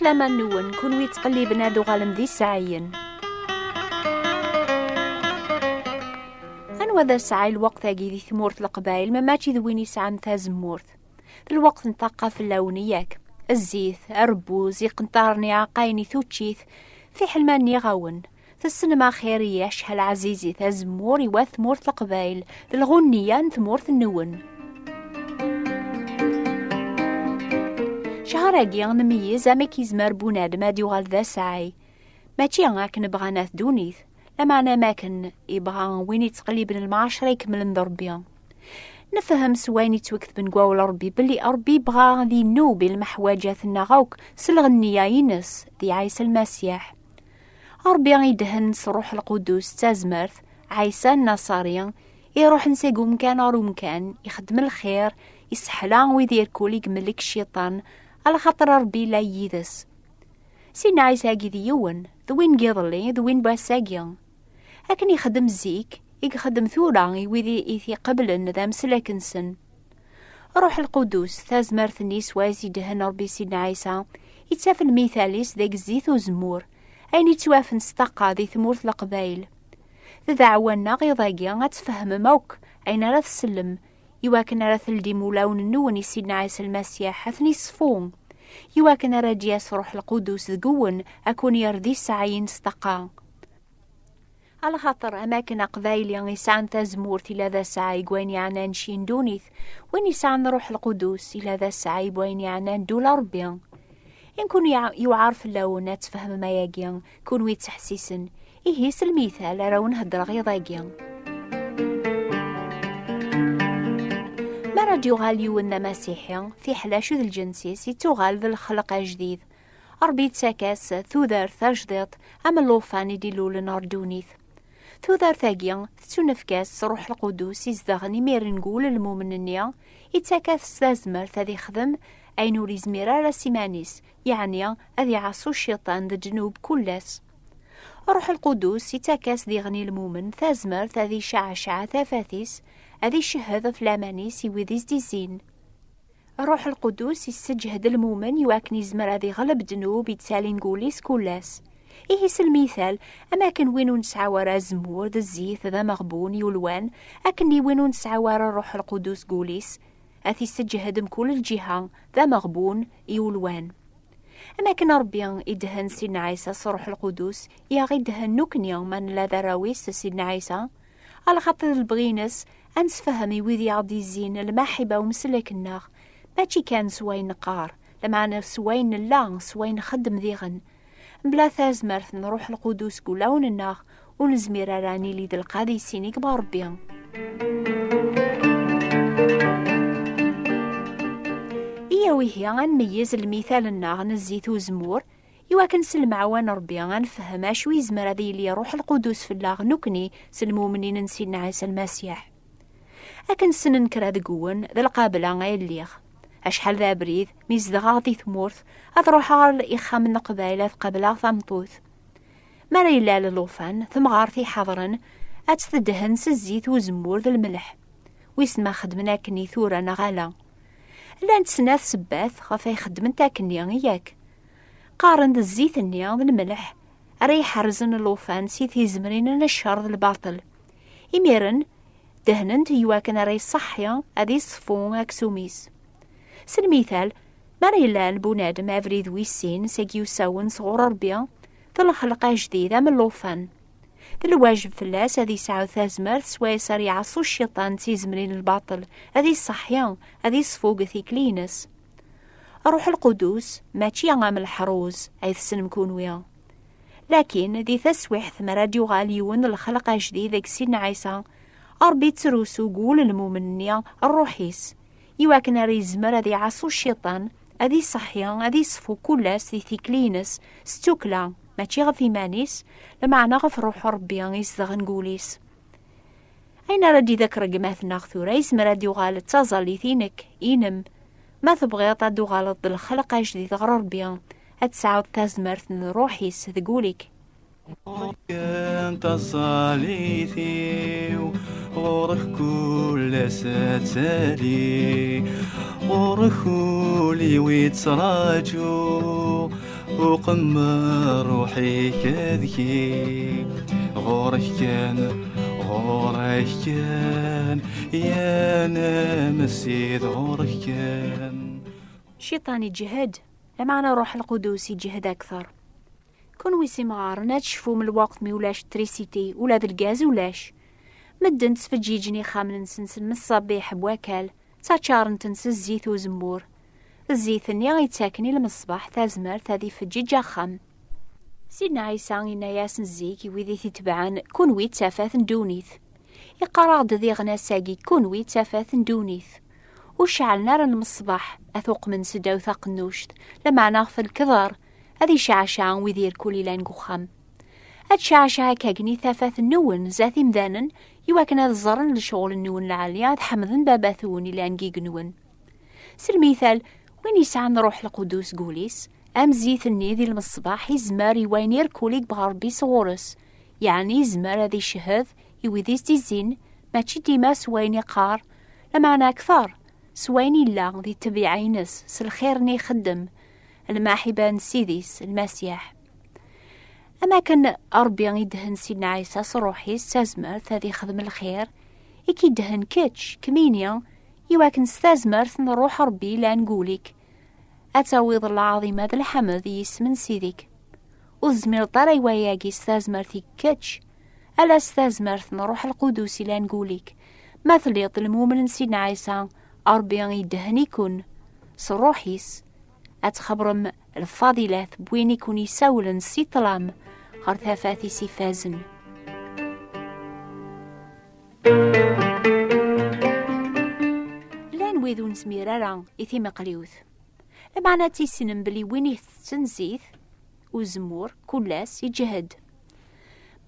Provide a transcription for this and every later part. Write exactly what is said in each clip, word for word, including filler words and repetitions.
Laman-nwen, kunwi yettqelliben ad uɣalem d iseɛɛiyen. Anwa d aseɛɛi lweqt-agi di tmurt n Leqbayel, ma mačči d win yesɛan tazemmurt? D lweqt n ṭṭaqa fell-awen, yak. Zzit, arebbuz, iqenṭaren iɛeqqayen i tuččit, fiḥel ma nniɣ-awen, tessnem axir i acḥal ɛzizi tazemmur i wat tmurt n Leqbayel, d lɣunniya n tmurt-nwen. Ccher-agi nmeyyez amek yezmer bunadem ad yuɣal d aseɛɛi. Mačči akken bɣan at ddunit, lameɛna am akken ibɣa win yettqelliben lmeɛcra ikemmlen d Ṛebbi. Nefhem s wayen yettwaketben deg wawal Ṛebbi belli Ṛebbi ibɣa ad inub i lmeḥwaǧat-nneɣ akk s lɣenniya-ines di Ɛisa Lmasiḥ. Ṛebbi idhen s Ṛuḥ Lqudus d tazmert, Ɛisa Nnaṣari, iṛuḥen seg umkan ɣer umkan, ixeddem lxir, isseḥla wid irkul i imellek Cciṭan, alaxaṭer Ṛebbi yella yid-s. Sidna Ɛisa-agi d yiwen, d win n yiḍelli, d win n wass-agi. Akken ixeddem zik, i ixeddem tura i wid i, i t-iqeblen d ameslak-nsen. Ṛuḥ Lqudus, tazmert-nni s wayes idhen Ṛebbi Sidna Ɛisa, ittaf lmital-is deg zzit uzemmur, ayen ittwafen s ṭṭaqa di tmurt n Leqbayel. D ddeɛwa-nneɣ iḍ-agi ad tfehmem akk ayen ara tsellem, iwakken ara teldim ulawen-nwen i Sidna Ɛisa Lmasiḥ, ad ten-iṣfu, iwakken ara d-yas Ṛuḥ Lqudus deg-wen, ad ken-yerr d iseɛɛiyen s ṭṭaqa. Alaxaṭer, am akken Aqbayli yesɛan tazemmurt ila d aseɛɛi deg wayen yeɛnan cci n ddunit, win yesɛan Ṛuḥ Lqudus ila d aseɛɛi deg wayen yeɛnan ddula Ṛebbi. Inkun yeɛ-, yewɛer fell-awen ad tfehmem ayagi, kunwi yettḥessisen, ihi s lmital ara wen-heddreɣ iḍ-agi. Mi ara d-yuɣal yiwen d amasiḥi, fiḥel acu d lǧens-is, yettuɣal d lexleq ajdid. Ṛebbi yettak-as tudert tajdiṭ am llufan i d-ilulen ɣer ddunit. Tudert-agi tettunefk-as s Ṛuḥ Lqudus izedɣen imiren deg wul n lmumen-nni, yettak-as tazmert ad ixdem ayen ur izmir ara s iman-is, yeɛni ad iɛaṣu cciṭan d ddnub kul ass. Ṛuḥ Lqudus yettak-as diɣen i lmumen tazmert ad iceɛceɛ tafat-is, ad icehhed ɣef laman-is i wid i s-d-izzin. Ṛuḥ Lqudus isseǧhed lmumen iwakken izmer ad iɣleb ddnub yettalin deg wul-is kul ass. Ihi s lmital, am akken win ur nesɛi ara azemmur d zzit d ameɣbun i ulwan, akken i win ur nesɛi ara Ṛuḥ Lqudus deg wul-is, ad t-isseǧhed mkul lǧiha d ameɣbun i ulwan. Am akken Ṛebbi idhen Sidna Ɛisa s Ṛuḥ Lqudus, i aɣ-idhen nekkni ma nella d arraw-is Sidna Ɛisa, alaxaṭer d lebɣi-ines ad nessefhem i wid i aɣ-d-izzin lmaḥiba umsellek-nneɣ, mačči kan s wayen neqqar, lameɛna s wayen nella, s wayen nxeddem diɣen. Mebla tazmert n Ṛuḥ Lqudus deg wulawen-nneɣ, ur nezmir ara ad nili d lqadisin i yebɣa Ṛebbi. Iyaw ihi ad nmeyyez lmital-nneɣ n zzit uzemmur, iwakken s lemɛawna n Ṛebbi ad nefhem acu yezmer ad yili Ṛuḥ Lqudus fell-aɣ nekkni s lmumnin n Sidna Ɛisa Lmasiḥ. Akken ssnen kra deg-wen, d lqabla ay lliɣ. Acḥal d abrid, mi zedɣeɣ di tmurt, ad ruḥeɣ ɣer ixxamen n Leqbayel ad qableɣ tameṭṭut. Mi ara yelli llufan, temɣart iḥeḍren ad tt-tedhen s zzit uzemmur d lmelḥ. Wissen ma xedmen akken i tura neɣ ala. Llant snat ssebbat ɣef ay xeddment akkenni, yak. Qqaren d zzit-nni d lmelḥ ara iḥerzen llufan si tizemrin n ccer d lbaṭel. Imiren, dehnen-t iwakken ara iṣaḥḥi, ad iṣeffu aksum-is. S lmital, mi ara yellan bunadem abrid wis sin seg yusawen sɣur Ṛebbi, d lxelq ajdid am llufan. D lwajeb fell-as ad yesɛu tazmert swayes ara iɛaṣu cciṭan d tizemrin n lbaṭel, ad iṣaḥḥi, ad iṣfu deg tikli-ines. Ṛuḥ Lqudus mačči am leḥruz ay tessnem kunwi. Lakin di taswiḥt mi ara d-yuɣal yiwen n lxelq ajdid deg Sidna Ɛisa, Ṛebbi yettrusu deg wul n lmumen-nni ṛṛuḥ-is, iwakken ara yezmer ad iɛaṣu cciṭan, ad iṣaḥḥi, ad iṣfu kul ass di tikli-ines, s tukkla, mačči ɣef iman-is, lameɛna ɣef Ṛuḥ Ṛebbi izedɣen deg wul-is. Ayen ara d-idaker gma-tneɣ tura, yezmer ad d-yuɣal d taẓallit-inek, inem. Ma tebɣiḍ ad d-tuɣaleḍ d lxelq ajdid ɣer Ṛebbi, ad tesɛuḍ tazmert n Ṛṛuḥ-is deg wul-ik. Ken taẓallit-iw, ɣur-k kul ass ad tali, ɣur-k ul-iw ittraǧu. Uqem ṛṛuḥ-ik ad ki ɣur-k kan, ɣur-k kan, ya namessid ɣur-k kan. Cciṭan iǧhed, lameɛna Ṛuḥ Lqudus iǧhed akteṛ. Kunwi s imɣaren ad tecfum lweqt mi ulac trisiti, ula d lgaz ulac. Medden ttfeǧǧiǧen ixxamen-nsen s lmeṣṣabiḥ n wakal, ttaččaren-ten s zzit uzemmur. D zzit-nni i ttaken i lmeṣbaḥ tazmert ad ifeǧǧiǧ axxam. Sidna Ɛisa yenna-yasen zik i wid i t-itebɛen, kunwi d tafat n ddunit. Iqqar-aɣ-d diɣen ass-agi, kunwi d tafat n ddunit. Ur ceɛlen ara lmeṣbaḥ, ad t-uqmen seddaw taqennuct, lameɛna ɣef lkeḍar, ad iceɛceɛ wid irkul ilan deg uxxam. Ad tceɛceɛ akkagni tafat-nwen zdat imdanen, iwakken ad ẓren lecɣel-nwen lɛali, ad ḥemden baba-twen ilan deg igenwen. S lmital, win yesɛan Ṛuḥ Lqudus deg wul-is, am zzit-nni di lmeṣbaḥ, izmer i wayen irkul i yebɣa Ṛebbi sɣur-s, yeɛni izmer ad icehhed i wid i s-d-izzin, mačči dima s wayen iqqar, lameɛna akteṛ s wayen yella di ṭṭbiɛa-ines, s lxir-nni ixeddem, lmaḥiba n Ssid-is, Lmasiḥ. Am akken Ṛebbi idhen Sidna Ɛisa s ṛṛuḥ-is d tazmert ad ixdem lxir, i k-idhen kečč, kemmini, iwakken s tazmert n ṛṛuḥ Ṛebbi yellan deg wul-ik, ad tawiḍ lɛaḍima d lḥemd i yisem n Ssid-ik. Ur tezmireḍ ara i wayagi s tazmert-ik kečč, ala s tazmert n Ṛuḥ Lqudus yellan deg wul-ik. Ma telliḍ d lmumen n Sidna Ɛisa, Ṛebbi idhen-iken s ṛṛuḥ-is, ad txebrem lfadilat n win i ken-isawlen si ṭṭlam ɣer tafat-is ifazen. Llan wid ur nezmir ara i timeqliwt. Lameɛna ad tissinem belli win itetten zzit uzemmur kul ass iǧhed.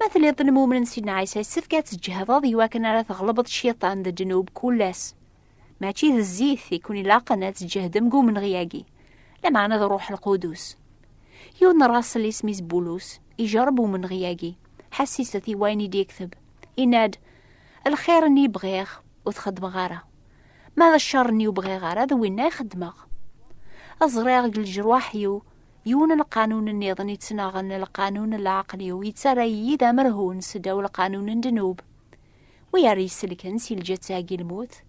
Ma telliḍ d lmumen n Sidna Ɛisa, yessefk ad tǧehdeḍ iwakken ara tɣelbeḍ cciṭan d ddnub kul ass. Mačči d zzit i ken-ilaqen ad tǧehdem deg umenɣi-agi, lameɛna d Ṛuḥ Lqudus. Yiwen n ṛasel isem-is Bulus ijerreb umenɣi-agi, ḥassiset i wayen i d-yekteb. Yenna-d, "Lxir-nni bɣiɣ, ur t-xeddmeɣ ara. Ma d ccer-nni ur bɣiɣ ara, d winna i xeddmeɣ. Ẓriɣ deg leǧrwaḥ-iw yiwen n lqanun nniḍen ittnaɣen lqanun n leɛqel-iw, yettarra-iyi d amerhun seddaw lqanun n ddnub." Wi ara iselken si lǧetta-agi lmut?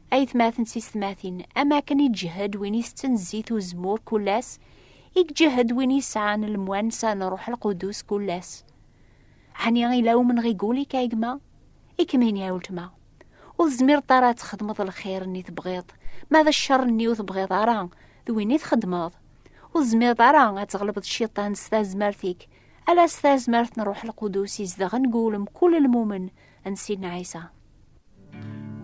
Aytmaten d tisetmatin, am akken iǧhed win itetten zzit uzemmur kul ass, i iǧhed win yesɛan lemwansa n Ṛuḥ Lqudus kul ass. Ɛni ila umenɣi deg wul-ik a gma? I kemmini a weltma, ur tezmireḍ ara ad txedmeḍ lxir-nni tebɣiḍ, ma d ccer-nni ur tebɣiḍ ara, d win i txeddmeḍ. Ur tezmireḍ ara ad tɣelbeḍ cciṭan s tazmert-ik, ala s tazmert n Ṛuḥ Lqudus izedɣen deg wul n mkul lmumen n Sidna Ɛisa.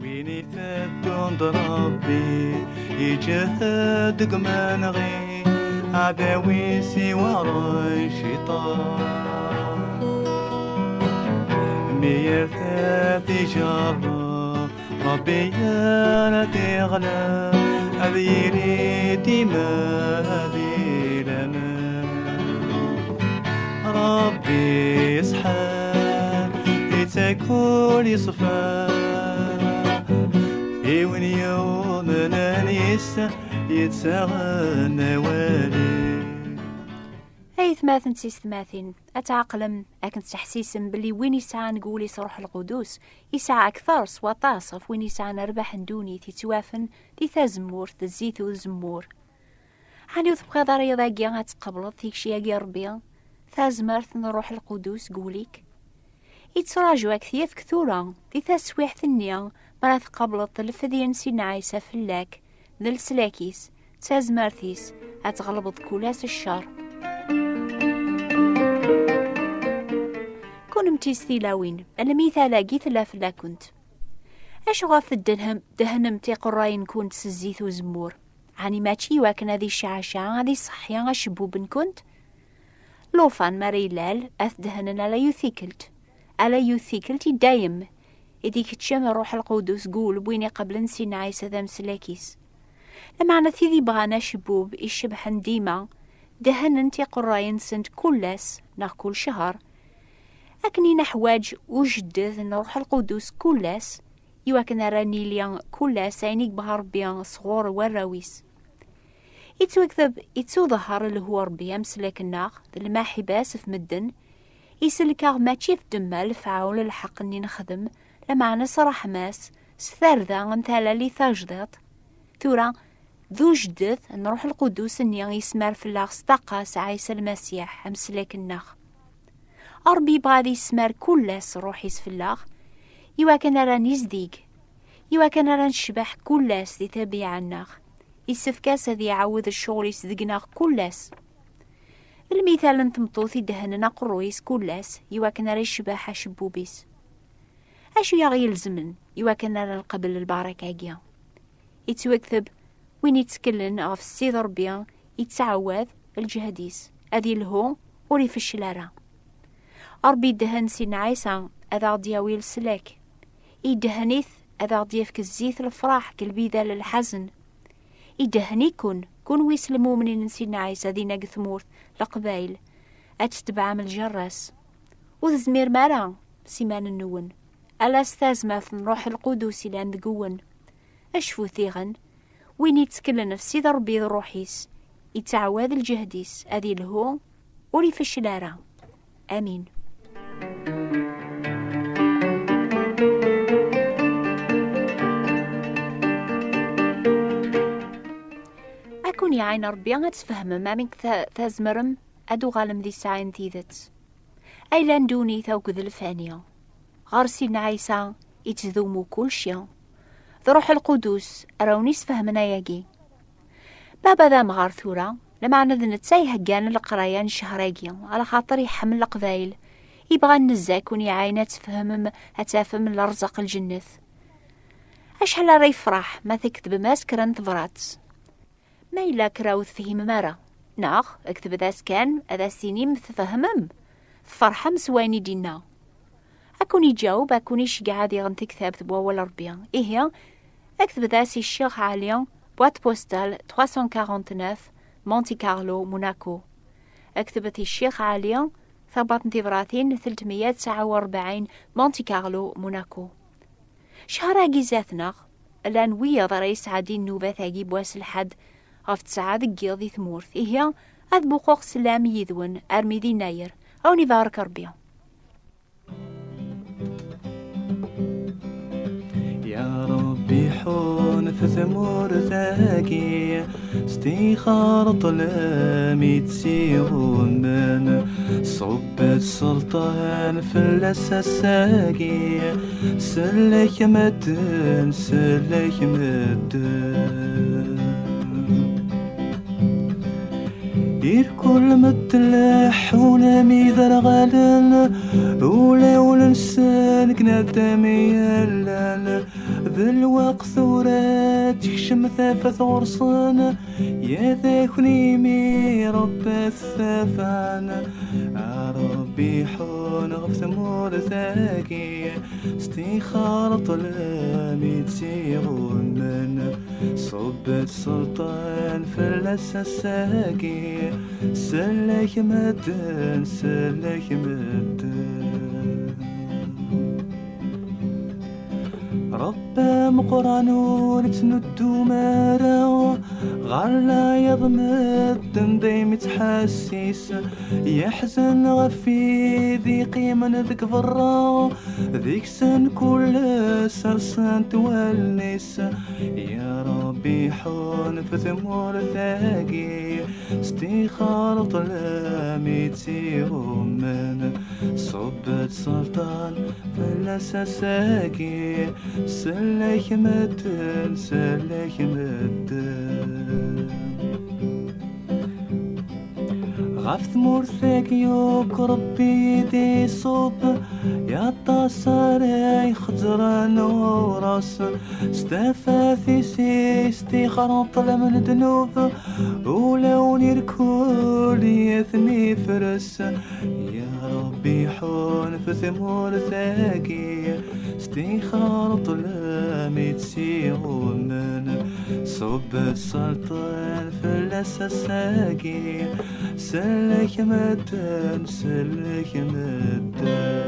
Win iteddun d Ṛebbi, iǧhed deg umenɣi, aɛdaw-is iweɛṛen ciṭan. Mi yerta tijerra, Ṛebbi ara tiɣla, ad yili dima di laman. Ṛebbi iṣḥan, ittak ul iṣfa, i win yumnen yis-s yettaɣen awal-is. Aytmaten d tisetmatin, ad tɛeqlem akken tettḥessisem belli win yesɛan deg wul-is Ṛuḥ Lqudus, yesɛa akteṛ s waṭas ɣef win yesɛan rrbeḥ n ddunit yettwafen di tazemmurt d zzit uzemmur. Ɛni ur tebɣiḍ ara iḍ-agi ad tqebleḍ tikci-agi n Ṛebbi, tazmert n Ṛuḥ Lqudus deg wul-ik? Ittraǧu ad k-t-yefk tura, di taswiḥt-nni, mi ara tqableḍ lefdya n Sidna Ɛisa fell-ak, d leslak-is, d tazmert-is, ad tɣelbeḍ kul ass ccer. Kunemti s tilawin, lmital-agi tella fell-akent. Acuɣer teddehnem-, tdehnem tiqerray-nkent s zzit uzemmur? Ɛni mačči iwakken ad iceɛceɛ, ad iṣeḥḥi acebbub-nkent? Llufan mi ara ilal, ad t-dehnen ala yiwet tikkelt. Ala yiwet tikkelt i dayem, i d-ikeččem Ṛṛuḥ Lqudus deg wul n win iqeblen Sidna Ɛisa d ameslak-is. Lameɛna tid ibɣan acebbub icebḥen dima, dehnen tiqerray-nsent kul ass neɣ kul ccher, akken i neḥwaǧ ujedded n Ṛṛuḥ Lqudus kul ass, iwakken ara nili kul ass ayen i yebɣa Ṛebbi sɣur warraw-is. Ittwakteb, ittuḍehher lehhu Ṛebbi ameslak-nneɣ d lmaḥiba-s ɣef medden, isellek-aɣ mačči f ddemma lefɛul lḥeqq-nni nexdem, lameɛna s ṛṛeḥma-s, s tarda n talalit tajdiṭ. Tura, d ujeddet n Ṛṛuḥ Lqudus-nni yesmar fell-aɣ s ṭṭaqa-s Ɛisa Lmasiḥ, ameslak-nneɣ. Ṛebbi yebɣa ad yesmar kul ass Ṛṛuḥ-is fell-aɣ, iwakken ara nizdig, iwakken ara necbeḥ kul ass di tabiɛa-nneɣ. Issefk-as ad iɛawed ccɣel-is deg-neɣ kul ass. Lmital n tmeṭṭut idehnen aqerruy-is kul ass, iwakken ara yecbeḥ acebbub-is. Acu i aɣ-ilezmen iwakken ara nqabel lbaraka-agi? Ittwakteb, win itteklen ɣef Ssid Ṛebbi, ittɛawad lǧehd-is, ad yelhu, ur ifeccel ara. Ṛebbi idehhen Sidna Ɛisa ad aɣ-d-yawi leslak. Idehhen-it ad aɣ-d-yefk zzit lefṛaḥ deg lbidal lḥazen. Idehhen-iken, kunwi s lmumnin n Sidna Ɛisa dinna deg tmurt, Leqbayel, ad tetbeɛem lǧerra-s. Ur tezmirem ara s iman-nwen, ala s tazmert n Ṛṛuḥ Lqudus ilan deg-wen. Acfu tiɣen, win itteklen ɣef Ssid Ṛebbi d Ṛṛuḥ-is, ittɛawad lǧehd-is, ad yelhu, ur ifeccel ara. Amin. Ad ken-iɛin Ṛebbi ad tfehmem amek ta-, tzemrem ad tuɣalem d isɛi n tidet. Ayla n ddunit akked lfani. Ɣer Sidna Ɛisa ittdumu kulci. D Ṛṛuḥ Lqudus ara wen-isfehmen ayagi. Baba d amɣar tura, lameɛna d netta iheggan leqraya n ccehṛ-agi, alaxaṭer iḥemmel Leqbayel, ibɣa nezzeh ad ken-iɛayen ad tfehmem, ad tafem lerẓaq lǧennet. Acḥal ara yefṛeḥ ma tketbem-as kra n tebṛat. Ma yella kra ur tefhimem ara, neɣ ktbet-as kan ad as-tinim tfehmem, tferḥem s wayen i d-inna. Ad ken-iǧaweb, ad ken-iceggeɛ ad iɣen tektabt n wawal Ṛebbi. Ihi, ktbet-as i Ccix Ɛli, boîte postale trois cent quarante-neuf, Monte Carlo, Monaco. Ktbet i Ccix Ɛli, tabṛat n tebratin telt meyya tesɛa u rebɛin, Monte Carlo, Monaco. Ccher-agi zdat-neɣ, llan wiyaḍ ara yesɛeddin nnubat-agi n wass lḥedd ɣef tesɛa deg yiḍ di tmurt. Ihi, ad muqquɣ sslam yid-wen armi d Yennayer. Ad wen-ibarek Ṛebbi. Ya Ṛebbi, ḥunn f tmurt-agi, stixer ṭṭlem i tt-iɣummen, ṣubb-d sselṭan fell-as ass-agi, sellek medden, sellek medden. Irkul medden leḥḥun am iderɣalen, ulawen-nsen deg nadam i llan. D lweqt tura ad tekcem tafat ɣur-sen, ya d akni mi Ṛebbi ad t-tafan. A Ṛebbi, ḥunn ɣef tmurt-agi, stixer ṭṭlem i tt-iɣummen, ṣubb-d sselṭan fell-as ass-agi, sellek medden, sellek medden. Ṛebbi ameqqran ur ittnuddum ara, ɣer leɛyaḍ medden dayem ittḥessis, yeḥzen ɣef wid iqqimen deg berra, deg-sen kul ass rsent wallen-is. Ya Ṛebbi, ḥunn f tmurt-agi, stixer ṭṭlem i tt-iɣummen, ṣubb-d sselṭan fell-as ass-agi, sellek medden, sellek medden. Ɣef tmurt-agi akk Ṛebbi i d-iṣubb, aṭas ara ixezzren ɣur-s, s tafat-is i stixren ṭṭlem n ddnub, ulawen irkul i ten-ifres. Ya Ṛebbi, ḥunn f tmurt-agi, stixer ṭṭlem i tt-iɣummen, ṣubb-d sselṭan fell-as ass-agi, sellek medden, sellek medden.